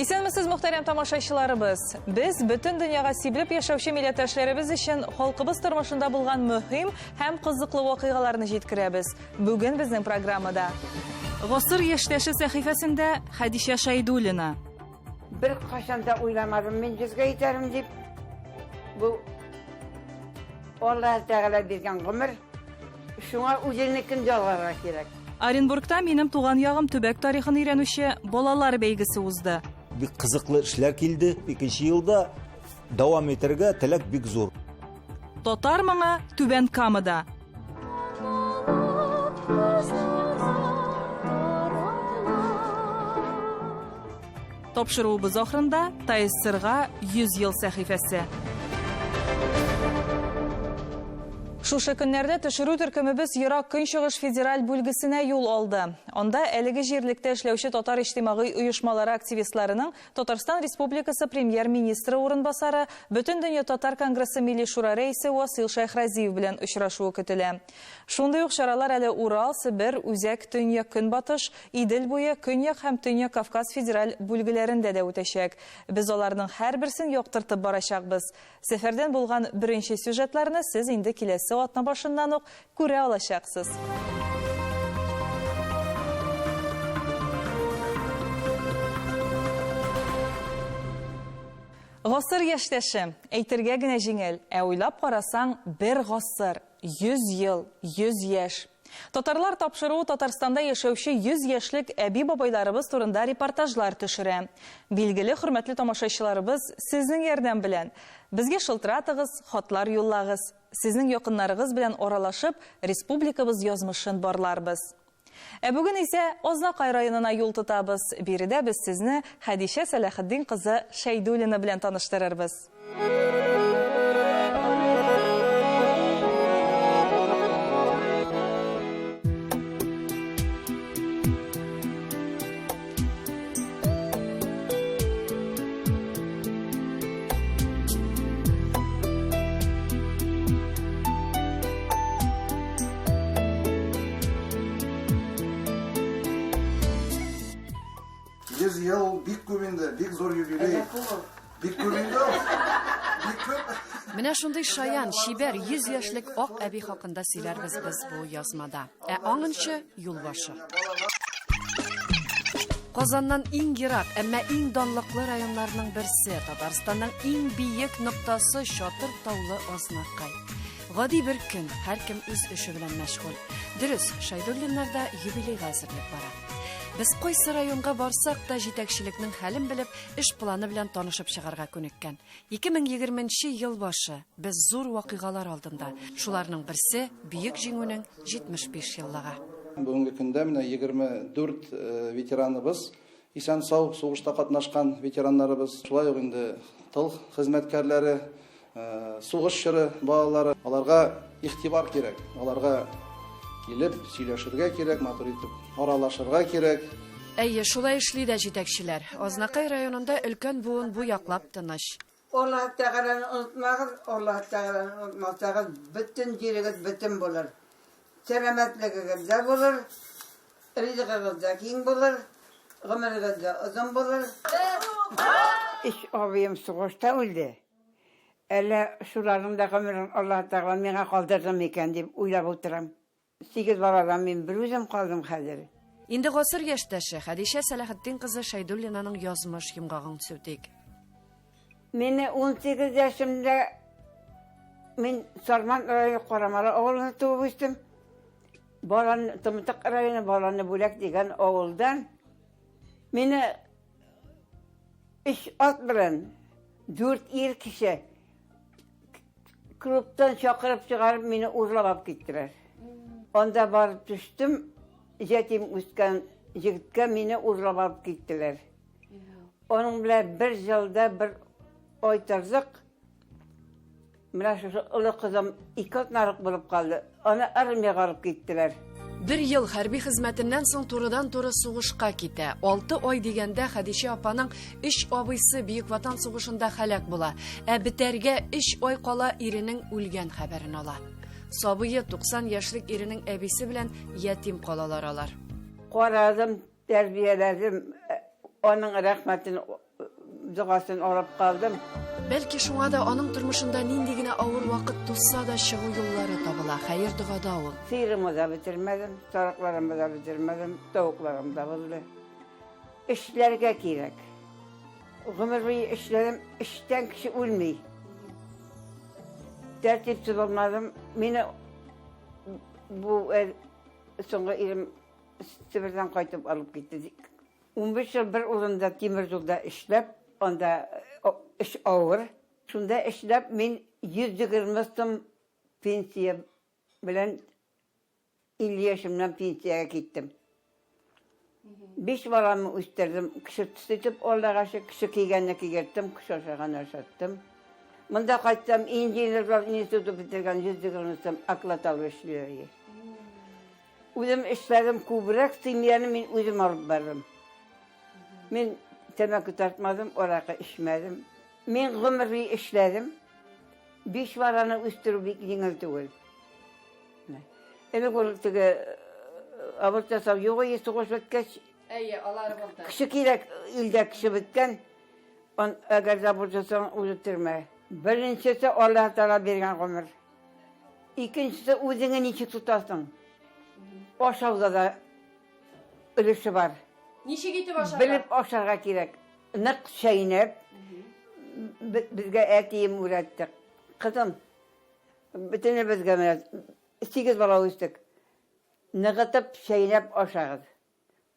Исәнмесез, мөхтәрәм тамашачыларыбыз. Без бөтен дөньяга сибелеп яшәүче милләттәшләребез өчен халкыбыз тормышында булган мөһим һәм кызыклы вакыйгаларны җиткерәбез. Бүген безнең программада Гасыр яшьтәше сәхифәсендә Хәдичә Шәйдуллина. Бер кашан да уйламадым мин йөзгә итәрем дип. Бу Аллаһ Тәгалә биргән гомер, шуңа үзеңнекен ялгарга кирәк. Оренбургта минем туган ягым төбәк тарихын өйрәнүче балалар бәйгесе узды. Бик кызыклы эшләр килде. Икенче елда дәвам итәргә теләк бик зур. Татар моңы Түбән Камада. Тапшыруыбыз ахырында ТАССРга 100 ел сәхифәсе. Шушы көннәрдә төшерү төркемебез Ерак Көнчыгыш федераль бүлгесенә юл алды. Анда әлеге җирлектә эшләүче татар иҗтимагый оешмалары активистларының Татарстан Республикасы Премьер-министры урынбасары, Бөтендөнья татар конгрессы Милли шура рәисе Васыйл Шәйхразиев белән очрашуы көтелә. Шундый ук чаралар әле Урал, Себер, Үзәк, Төньяк-Көнбатыш, Идел буе, Көньяк һәм Төньяк Кавказ федераль бүлгеләрендә дә үтәчәк. Без аларның һәрберсен яктыртып барачакбыз. Сәфәрдән булган беренче сюжетларны сез инде киләсе атна башыннан ук күрә алачаксыз. Гасыр яшьтәше. Әйтергә генә җиңел, ә уйлап карасаң, бер гасыр, 100 ел, 100 яшь. Татарлар тапшыруы Татарстанда яшәүче 100 яшьлек әби-бабайларыбыз турында репортажлар төшерә. Билгеле, хөрмәтле тамашачыларыбыз, сезнең ярдәм белән. Безгә шылтыратыгыз, хатлар юллагыз. Сезнең якыннарыгыз белән аралашып, республикабыз язмышын барларбыз. Ә бүген исә Азнакай районына юл тотабыз. Биредә без сезне Хәдичә Сәләхетдин кызы Шәйдуллина белән таныштырырбыз. 100 ел бик күп инде, бик зур юбилей. Бик күп инде ул. Бик күп. Менә шундый шаян, чибәр, 100 яшьлек ак әби хакында сөйләрбез без бу язмада. Ә аңынчы юлбашы. Казаннан иң ерак, әмма иң данлыклы районнарның берсе, Татарстанның иң биек ноктасы Чатыр таулы Азнакай. Гади бер көн, һәркем үз эше белән мәшгуль. Дөрес, Шайдуллиннар да юбилейга әзерлек бара. Без кайсы районга барсак та җитәкчелекнең хәлен белеп, эш планы белән танышып чыгарга күнеккән. 2020 нче ел башы, без зур вакыйгалар алдында. Шуларның берсе, Бөек Җиңүнең 75 еллыгы. Бүгенге көндә менә 24 ветераныбыз исән-сау, сугышта катнашкан ветераннарыбыз, шулай ук инде тыл хезмәткәрләре, Сугыш чоры балалары, аларга игътибар кирәк, аларга килеп сөйләшергә кирәк, матур итеп аралашырга кирәк. Әйе, шулай эшли дә җитәкчеләр. Азнакай районында өлкән буын бу яклап тыныч. Аллаһ Тәгаләне онытмагыз, Аллаһ Тәгаләне онытмасагыз, бөтен җирегез бөтен булыр. Сәламәтлегегез дә булыр, ризыгыгыз да киң булыр, гомерегез дә озын булыр. Өч абыем сугышта үлде. Әллә шуларның да гомерен Аллаһ Тәгалә миңа калдырды микән дип уйлап утырам. Сигез баладан мин берүзем калдым хәзер. Инде гасыр яшьтәше Хәдичә Сәләхетдин кызы Шәйдуллинаның язмыш йомгагын сүтик. Мине 18 яшемдә мин Сарман районы Карамалы авылында туып үстем. Балан, Тымытык районы Баланы Бүләк дигән авылдан мине Өч ат белән дүрт ир кеше клубтан чакырып чыгарып мине урлап алып киттеләр. Анда барып төштем, ятим үскән егеткә мине урлап алып киттеләр. Аның белән бер елда бер ай тордык. Менә шушы олы кызым ике атналык булып калды. Аны армиягә алып киттеләр. Бер ел хәрби хезмәтеннән соң турыдан-туры сугышка китә. Алты ай дигәндә Хәдичә апаның өч абыйсы Бөек Ватан сугышында һәлак була. Ә бетәргә өч ай кала иренең үлгән хәбәрен ала. Сабые 90 яшьлек иренең әбисе белән ятим калалар алар. Карадым, тәрбияләдем. Аның рәхмәтен. догасын алып калдым. Бәлки шуңа да аның тормышында нинди генә авыр вакыт туса да чыгу юллары табыла. Хәер догада ул. Сыерымны да бетермәдем, сарыкларымны да бетермәдем, тавыкларым да булды. Эшләргә кирәк. Гомер буе эшләдем, эштән кеше үлми. Тәртипсез булмадым. Мине бу соңгы ирем Себердән кайтып алып китте. 15 ел бер урында тимер юлда эшләп, анда эш авыр. Шунда эшләп мин 120 сум пенсия белән 50 яшемнән пенсиягә киттем. Биш баламны үстердем, кеше төсле итеп, Аллага шөкер, кеше кигәнне кигерттем, кеше ашаганны ашаттым. Монда кайтсам, инженерлар институты бетергән 120 сум оклад алып эшлиләр. Үзем эшләдем күбрәк, семьяны мин үзем алып бардым. Мин тәмәке тартмадым, аракы эчмәдем. Мин гомер буе эшләдем. Биш баланы үстерү бик җиңел түгел. Элек ул теге аборт ясау юк иде, сугыш беткәч. Әйе, алары булды. Кеше кирәк, илдә кеше беткән. Әгәр дә аборт ясасаң, үзе төрмә. Беренчесе Аллаһ Тәгалә биргән гомер. Икенчесе үзеңне ничек тотасың? Ашауда да өлеше бар. Ничек итеп ашарга? Белеп ашарга кирәк. Нык чәйнәп, безгә әтием өйрәтте. Кызым, бөтенебезгә менә сигез бала үстек. Ныгытып чәйнәп ашагыз.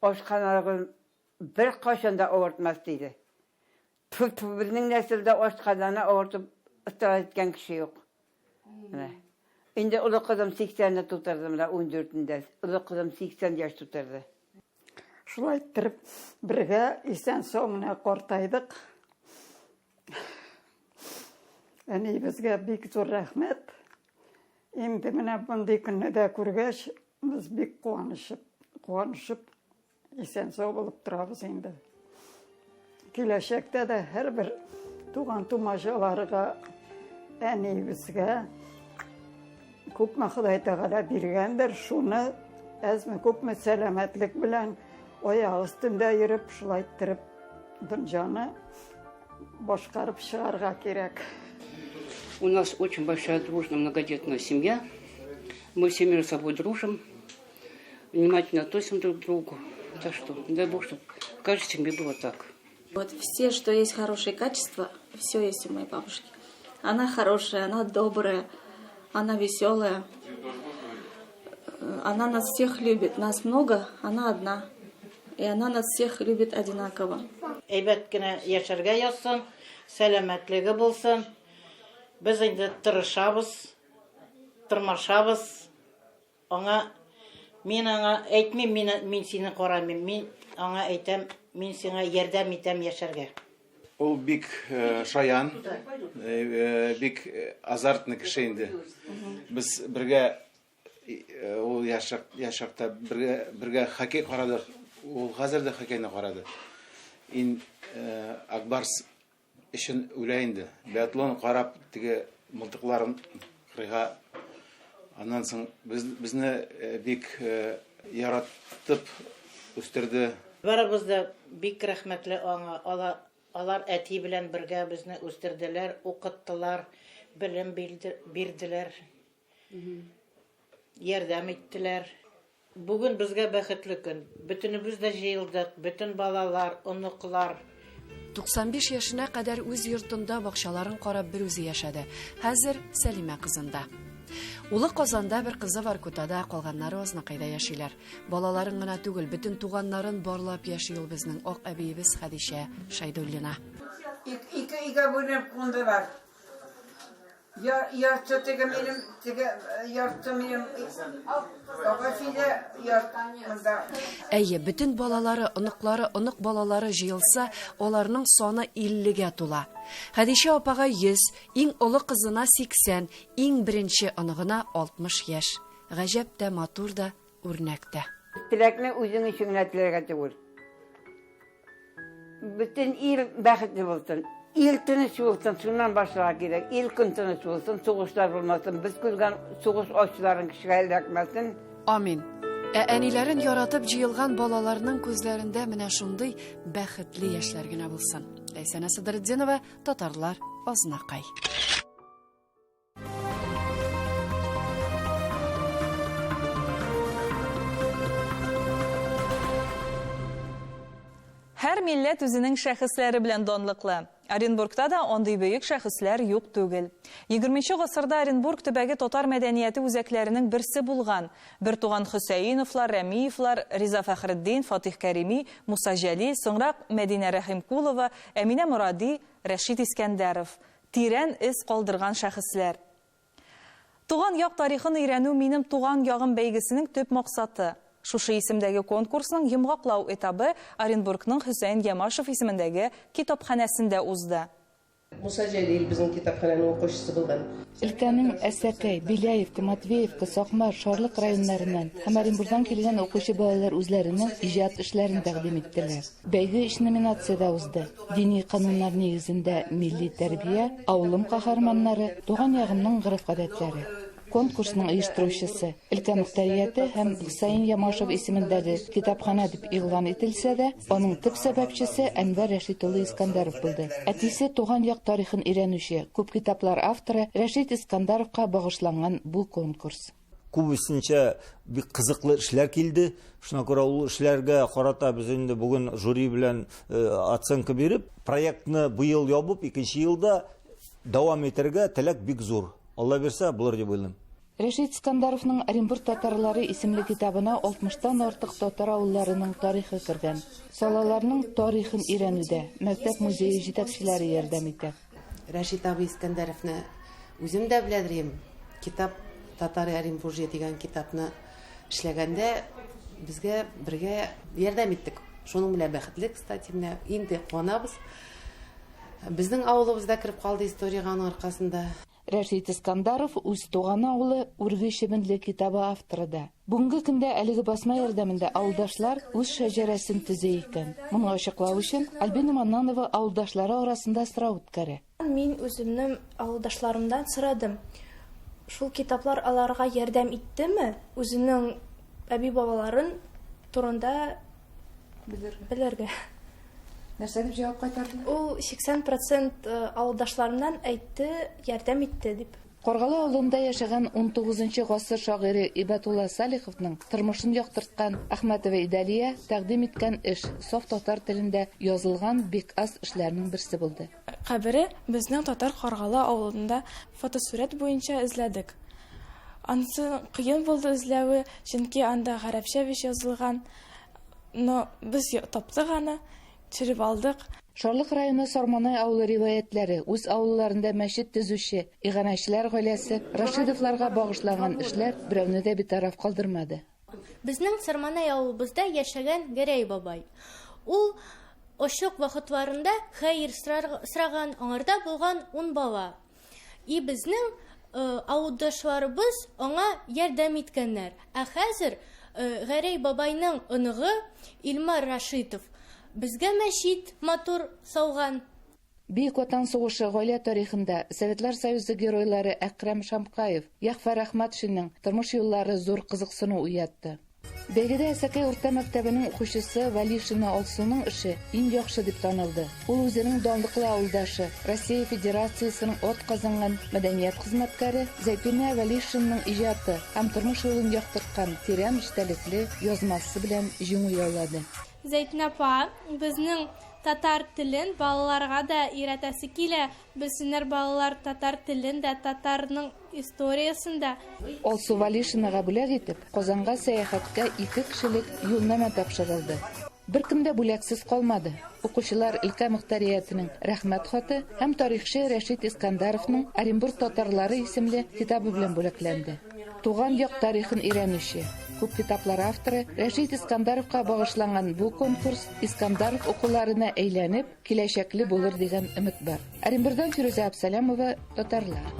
Ашканалыгыз беркайчан да авыртмас, диде. Тфү, тфү, безнең нәселдә ашказаны авыртып ысрар иткән кеше юк. Менә. Инде олы кызым 80-не тутырды, менә 14-ндә. Олы кызым 80 яшь тутырды. Шулай иттереп, бергә исән-сау менә картайдык. Әниебезгә бик зур рәхмәт. Инде менә мондый көнне дә күргәч, без бик куанышып, куанышып Исән-сау булып торабыз инде. Киләчәктә дә һәрбер туган тумачаларга, әниебезгә күпме Ходай Тәгалә биргәндер, шуны әзме күпме сәламәтлек белән аяк өстендә йөреп, шулай иттереп дөньяны башкарып чыгарга кирәк. У нас очень большая дружная многодетная семья. Мы все между собой дружим. Внимательно относим друг к другу. Так что, дай Бог, чтобы в каждой семье было так. Вот все, что есть хорошие качества, все есть у моей бабушки. Она хорошая, она добрая, она веселая. Она нас всех любит. Нас много, она одна. И она нас всех любит одинаково. Әйбәт кенә яшәргә язсын, сәламәтлеге булсын. Без инде тырышабыз, тырмашабыз. Аңа, мин аңа әйтмим, мин, мин сине карамыйм, мин аңа әйтәм, мин сиңа ярдәм итәм яшәргә. Ул бик шаян, бик азартный кеше инде. Без бергә ул яшь чакта бергә бергә хоккей карадык. Ул хәзер дә хоккейны карады. Ин Акбарс Өчен үлә инде. Биатлон карап, теге мылтыкларын кырыйга. Аннан соң без, безне э, бик э, яратып үстерде. Барыбыз да бик рәхмәтле аңа. Ала, алар әти белән бергә безне үстерделәр, укыттылар, белем бирделәр. Ярдәм иттеләр. Бүген безгә бәхетле көн. Бөтенебез дә җыелдык, бөтен балалар, оныклар. 95 яшенә кадәр үз йортында бакчаларын карап берүзе яшәде. Хәзер Сәлимә кызында. Улы Казанда, бер кызы Воркутада, калганнары Азнакайда яшиләр. Балаларын гына түгел, бөтен туганнарын барлап яши ул безнең ак әбиебез Хәдичә Шәйдуллина. Ике өйгә бүленеп кундылар. Ярты теге минем, теге ярты минем агач өйдә, ярты монда. Әйе, бөтен балалары, оныклары, онык балалары җыелса, аларның саны 50-гә тула. Хәдичә апага 100, иң олы кызына 80, иң беренче оныгына 60 яшь. Гаҗәп тә, матур да, үрнәк тә. Теләкне үзең өчен генә теләргә түгел. Бөтен ил бәхетле булсын. Ил тыныч булсын, шуннан башларга кирәк. Ил көн тыныч булсын, сугышлар булмасын, без күргән сугыш ачыларын кешегә эләкмәсен. Амин. Ә әниләрен яратып җыелган балаларның күзләрендә менә шундый бәхетле яшьләр генә булсын. Ләйсәнә Садретдинова, Татарлар, Азнакай. Һәр милләт үзенең шәхесләре белән данлыклы. Оренбургта да андый бөек шәхесләр юк түгел. Егерменче гасырда Оренбург төбәге татар мәдәнияте үзәкләренең берсе булган. Бертуган Хөсәеновлар, Рәмиевлар, Риза Фәхретдин, Фатих Кәрими, Муса Җәлил, соңрак Мәдинә Рәхимкулова, Әминә Моради, Рәшит Искәндәров, тирән эз калдырган шәхесләр. Туган як тарихын өйрәнү Минем туган ягым бәйгесенең төп максаты. Шушы исемдәге конкурсның йомгаклау этабы Оренбургның Хөсәен Ямашев исемендәге китапханәсендә узды. Муса Җәлил безнең китапханәнең укучысы булган. Өлкәнең Әсәкәй, Беляевка, Матвеевка, Сакмар, Шарлык районнарыннан һәм Оренбурдан килгән укучы балалар үзләренең иҗат эшләрен тәкъдим иттеләр. Бәйге өч номинациядә узды, Дини кануннар нигезендә милли тәрбия, Авылым каһарманнары, Туган ягымның гореф-гадәтләре. Конкурсның оештыручысы, өлкә мохтарияте һәм Хөсәен Ямашев исемендәге китапханә дип игълан ителсә дә, аның төп сәбәпчесе Әнвәр Рәшит улы Искәндәров булды. Әтисе туган як тарихын өйрәнүче, күп китаплар авторы Рәшит Искандаровка багышланган бу конкурс. Күбесенчә бик кызыклы эшләр килде. Шуңа күрә ул эшләргә карата без инде бүген жюри белән э, оценка биреп, проектны быел ябып, икенче елда дәвам итәргә теләк бик зур. Алла бирсә, булыр дип уйлыйм. Рәшит Искандаровның Оренбург татарлары исемле китабына 60 тан артык татар авылларының тарихы кергән. Салаларның тарихын өйрәнүдә мәктәп музее җитәкчеләре ярдәм итә. Рәшит абый Искәндәровны үзем дә беләдер Китап Татары Оренбуржье дигән китапны эшләгәндә безгә бергә ярдәм иттек. Шуның белән бәхетле, кстати, менә инде куанабыз. Безнең авылыбыз да кереп калды историягә аның аркасында. Рәшит Искандаров үз туган авылы Үрге Чебенле китабы авторы да. Бүгенге көндә әлеге басма ярдәмендә авылдашлар үз шәҗәрәсен төзи икән. Моны ачыклау өчен Альбина Маннанова авылдашлары арасында сорау үткәрә. Мин үземнең авылдашларымдан сорадым, шул китаплар аларга ярдәм иттеме үзенең әби-бабаларын турында белергә. Нәрсә дип җавап кайтардылар? Ул 80 процент авылдашларымнан әйтте, ярдәм итте дип. Каргалы авылында яшәгән унтугызынчы гасыр шагыйре Ибәтулла Салиховның тормышын яктырткан Әхмәтова Идәлия тәкъдим иткән эш саф татар телендә язылган бик аз эшләрнең берсе булды. Кабере безнең Татар Каргалы авылында фотосурәт буенча эзләдек. Анысы кыен булды эзләве, чөнки анда гарәпчә бит язылган. Но без таптык аны, төшереп алдык. Шарлык районы Сарманай авылы риваятьләре, үз авылларында мәчет төзүче иганәчеләр гаиләсе Рашидовларга багышланган эшләр берәүне дә битараф калдырмады. Безнең Сарманай авылыбызда яшәгән Гәрәй бабай. Ул ачык вакытларында хәер сораган, аңарда булган ун бала. И безнең авылдашларыбыз аңа ярдәм иткәннәр. Ә хәзер Гәрәй бабайның оныгы Илмар Рашитов безгә мәчет матур салган. Бөек Ватан сугышы гаилә тарихында Советлар Союзы геройлары Әкрәм Шамкаев, Ягъфәр Әхмәтшинның тормыш юллары зур кызыксыну уятты. Бәйгедә Әсәкәй урта мәктәбенең укучысы Вәлишина Алсуның эше иң яхшы дип танылды. Ул үзенең данлыклы авылдашы, Россия Федерациясенең атказанган мәдәният хезмәткәре Зәйтүнә Вәлишинаның иҗаты һәм тормыш юлын яктырткан тирән эчтәлекле язмасы белән җиңү яулады. Зәйтүнә апа, безнең татар телен балаларга да өйрәтәсе килә. Белсеннәр балалар татар телен дә, татарның историясен дә. Алсу Валишинага бүләк итеп, Казанга сәяхәткә ике кешелек юлнамә тапшырылды. Беркем дә бүләксез калмады. Укучылар өлкә мохтариятенең Рәхмәт хаты һәм тарихчы Рәшит Искандаровның Оренбург татарлары исемле китабы белән бүләкләнде. Туган як тарихын өйрәнүче, күп китаплар авторы Рәшит Искандаровка багышланган бу конкурс Искандаров укуларына әйләнеп, киләчәкле булыр дигән өмет бар. Оренбургдан Фирүзә Абсалямова, Татарлар.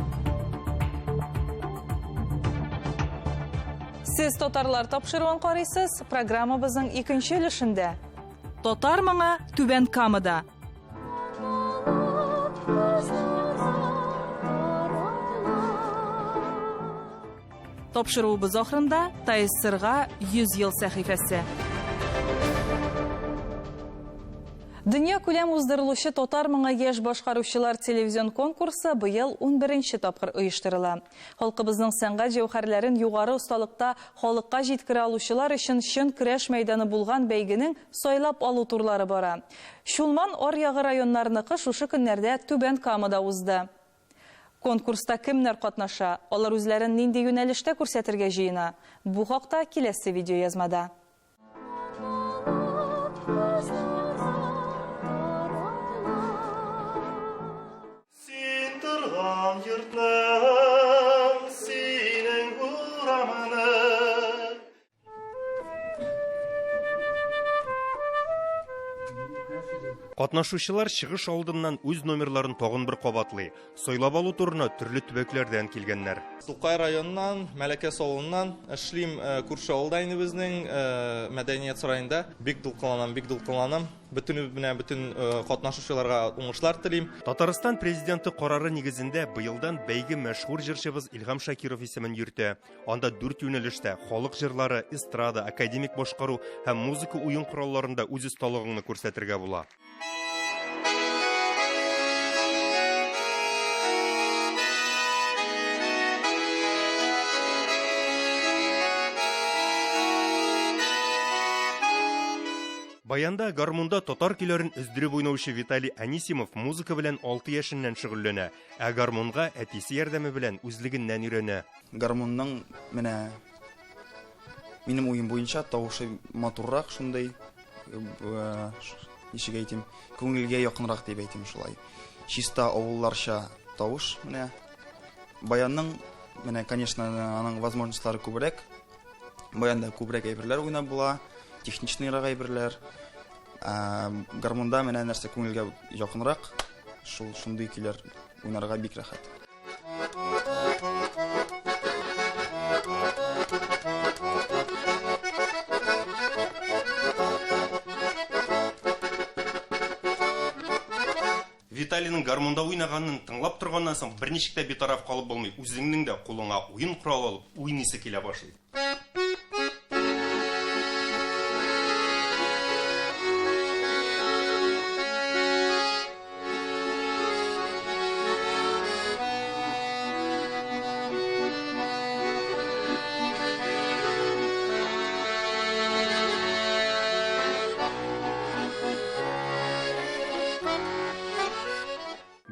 Сез Татарлар тапшыруын карыйсыз, программабызның икенче өлешендә. Татар моңы Түбән Камада. Тапшыруыбыз ахырында ТАССРга 100 ел сәхифәсе. Дөнья күләм уздырылучы Татар моңы яшь башкаручылар телевизион конкурсы быел унберенче тапкыр оештырыла. Халкыбызның сәнгать җәүһәрләрен югары осталыкта халыкка җиткерә алучылар өчен чын көрәш мәйданы булган бәйгенең сайлап алу турлары бара. Чулман аръягы районнарыныкы шушы көннәрдә Түбән Камада узды. Конкурста кемнәр катнаша, алар үзләрен нинди юнәлештә күрсәтергә җыена? Бу хакта киләсе видеоязмада. Син торган йортның, синең урамының. Катнашучылар чыгыш алдыннан үз номерларын тагын бер кабатлый. Сайлап алу турына төрле төбәкләрдән килгәннәр. Тукай районыннан, Мәләкәс авылыннан эшлим, күрше авылда инде безнең мәдәният сараенда. Бик дулкынланам, бик дулкынланам. Бөтен менә бөтен катнашучыларга уңышлар телим. Татарстан президенты карары нигезендә быелдан бәйге мәшһүр җырчыбыз Илһам Шакиров исемен йөртә. Анда дүрт юнәлештә халык җырлары, эстрада, академик башкару һәм музыка уен коралларында үз осталыгыңны күрсәтергә була. Баянда, гармунда татар көйләрен өздереп уйнаучы Виталий Анисимов музыка белән 6 яшеннән шөгыльләнә, ә гармунга әтисе ярдәме белән үзлегеннән өйрәнә. Гармунның менә минем уем буенча тавышы матуррак шундый, ничек әйтим, күңелгә якынрак дип әйтим шулай. Чиста авылларча тавыш менә. Баянның менә, конечно, аның возможностьлары күбрәк. Баянда күбрәк әйберләр уйнап була, техничныйрак әйберләр. Гармунда менә нәрсә күңелгә якынрак, шул шундый көйләр уйнарга бик рәхәт. Виталийның гармунда уйнаганын тыңлап торганнан соң берничек тә битараф калып булмый, үзеңнең дә кулыңа уен коралы алып уйныйсы килә башлый.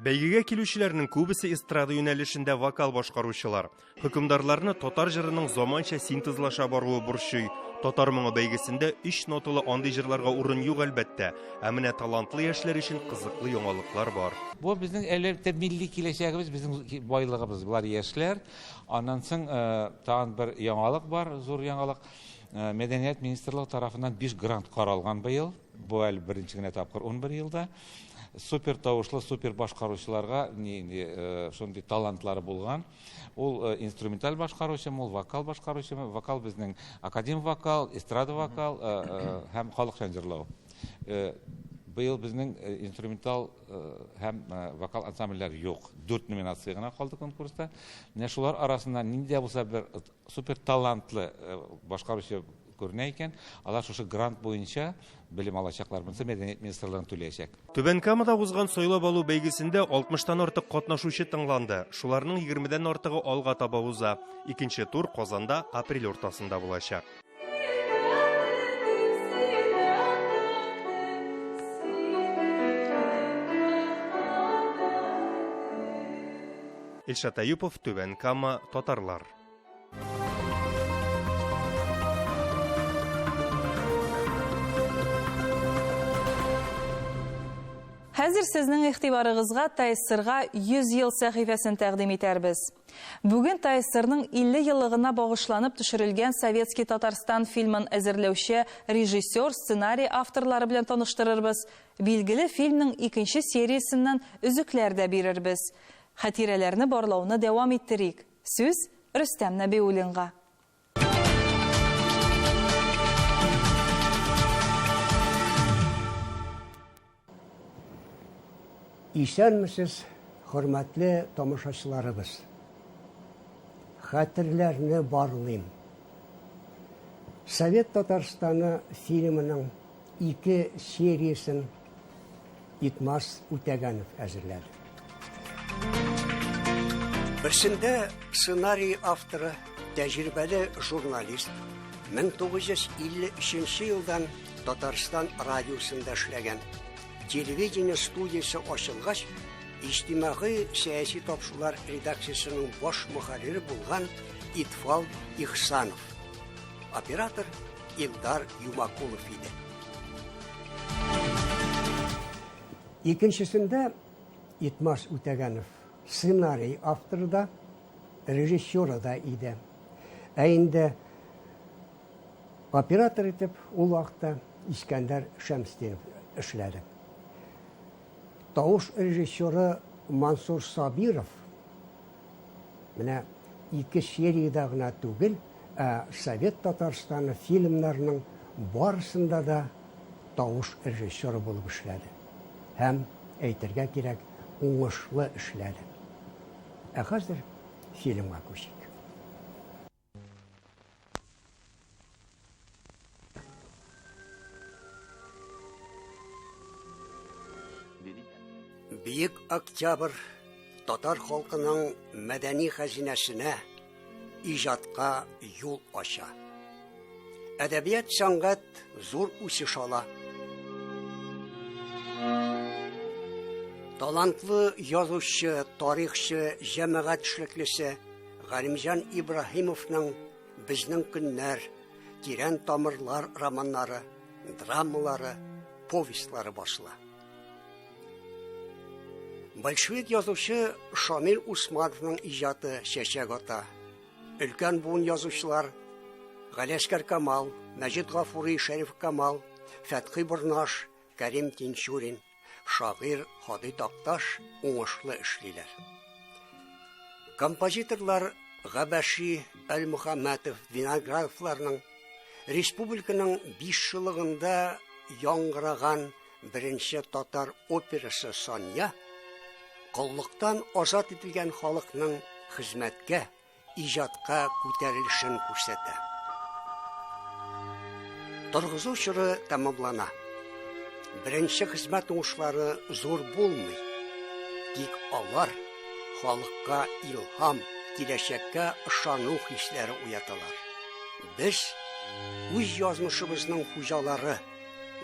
Бәйгегә килүчеләрнең күбесе эстрада юнәлешендә вокал башкаручылар. Хөкемдарларны татар җырының заманча синтезлаша баруы борчый. Татар моңы бәйгесендә өч ноталы андый җырларга урын юк, әлбәттә. Ә менә талантлы яшьләр өчен кызыклы яңалыклар бар. Бу безнең әлбәттә милли киләчәгебез, безнең байлыгыбыз. Болар яшьләр. Аннан соң тагын бер яңалык бар, зур яңалык. Мәдәният министрлыгы тарафыннан 5 грант каралган быел. Бу әле беренче генә тапкыр 11 елда. Супер тавышлы, супер башкаручыларга шундый талантлары булган. Ул инструменталь башкаручымы, ул вокал башкаручымы? Вокал безнең академ вокал, эстрада вокал һәм халыкчан җырлау. Быел безнең инструментал һәм вокал ансамбльләр юк. 4 номинация гына калды конкурста. Менә шулар арасыннан нинди дә булса бер супер талантлы башкаручы күренә икән, алар шушы грант буенча белем алачаклар. Монысы мәдәният министрлыгын түләячәк. Түбән Камада узган сайлап алу бәйгесендә 60-тан артык катнашучы тыңланды. Шуларның 20-дән артыгы алга таба уза. Икенче тур Казанда апрель уртасында булачак. Илшат Әюпов, Түбән Кама, Татарлар. Хәзер сезнең игътибарыгызга ТАССРга 100 ел сәхифәсен тәкъдим итәрбез. Бүген ТАССРның 50 еллыгына багышланып төшерелгән Советский Татарстан фильмын әзерләүче режиссер, сценарий авторлары белән таныштырырбыз. Билгеле, фильмның икенче сериясеннән өзекләр дә бирербез. Хатирәләрне барлауны дәвам иттерик. Сүз Рөстәм Нәбиуллинга. Исәнмесез, хөрмәтле тамашачыларыбыз. Хәтерләрне барлыйм. Совет Татарстаны фильмының ике сериясен Итмас Үтәгәнов әзерләде. Берсендә сценарий авторы, тәҗрибәле журналист, 1953 елдан Татарстан радиосында эшләгән, телевидение студиясе ачылгач, иҗтимагый сәяси тапшырулар редакциясенең баш мөхәррире булган Итфал Ихсанов. Оператор Илдар Юмакулов иде. Икенчесендә Итмас Үтәгәнов сценарий авторы да, режиссеры да иде. Ә инде оператор итеп ул вакытта Искәндәр Шәмсетдинов эшләде. Тавыш режиссеры Мансур Сабиров менә ике сериядә генә түгел, ә Совет Татарстаны фильмнарының барысында да тавыш режиссеры булып эшләде. Һәм, әйтергә кирәк, уңышлы эшләде. Ә хәзер фильмга күчик. Бөек Октябрь татар халкының мәдәни хәзинәсенә, иҗатка юл ача. Әдәбият сәнгать зур үсеш ала. Талантлы язучы, тарихчы, җәмәгать эшлеклесе Галимҗан Ибраһимовның Безнең көннәр, Тирән тамырлар романнары, драмалары, повестьлары басыла. Большевик язучы Шамил Усмановның иҗаты чәчәк ата. Өлкән буын язучылар Галиәскәр Камал, Мәҗит Гафури, Шәриф Камал, Фәтхи Борнаш, Кәрим Тинчурин, шагыйрь Һади Такташ уңышлы эшлиләр. Композиторлар Габәши, Әлмөхәммәтов, Виноградовларның республиканың бишьеллыгында яңгыраган беренче татар операсы Сания коллыктан азат ителгән халыкның хезмәткә, иҗатка күтәрелешен күрсәтә. Торгызу чоры тәмамлана. Беренче хезмәт уңышлары зур булмый. Тик алар халыкка илһам, киләчәккә ышану хисләре уяталар. Без үз язмышыбызның хуҗалары,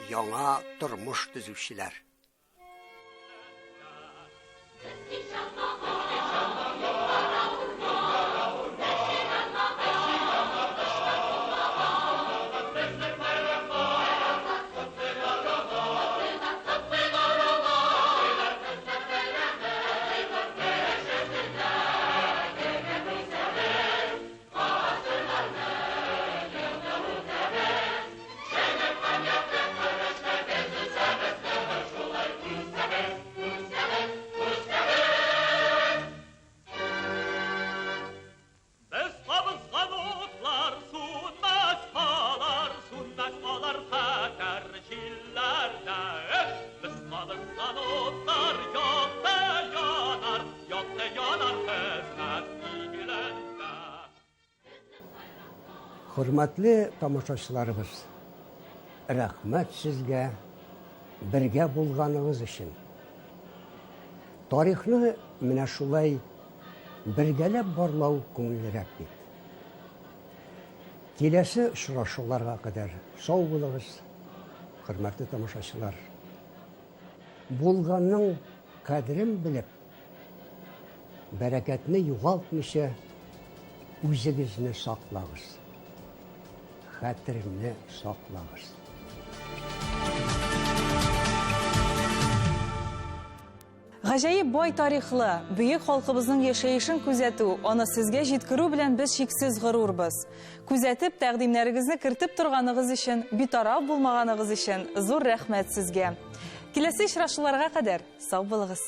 яңа тормыш төзүчеләр. Без кабызган утлар сүнмәс алар, сүнмәс алар хәтәр җилләрдә. Без кабызган утлар якты янар, якты янар хезмәт илендә. Хөрмәтле тамашачыларыбыз, рәхмәт сезгә бергә булганыгыз өчен. Тарихны менә шулай бергәләп барлау күңеллерәк бит. Киләсе очрашуларга кадәр сау булыгыз, хөрмәтле тамашачылар. Булганның кадерен белеп, бәрәкәтне югалтмыйча үзегезне саклагыз. Хәтерне саклагыз. Гаҗәеп бай тарихлы, бөек халкыбызның яшәешен күзәтү, аны сезгә җиткерү белән без чиксез горурбыз. Күзәтеп, тәкъдимнәрегезне кертеп торганыгыз өчен, битараф булмаганыгыз өчен зур рәхмәт сезгә. Киләсе очрашуларга кадәр сау булыгыз!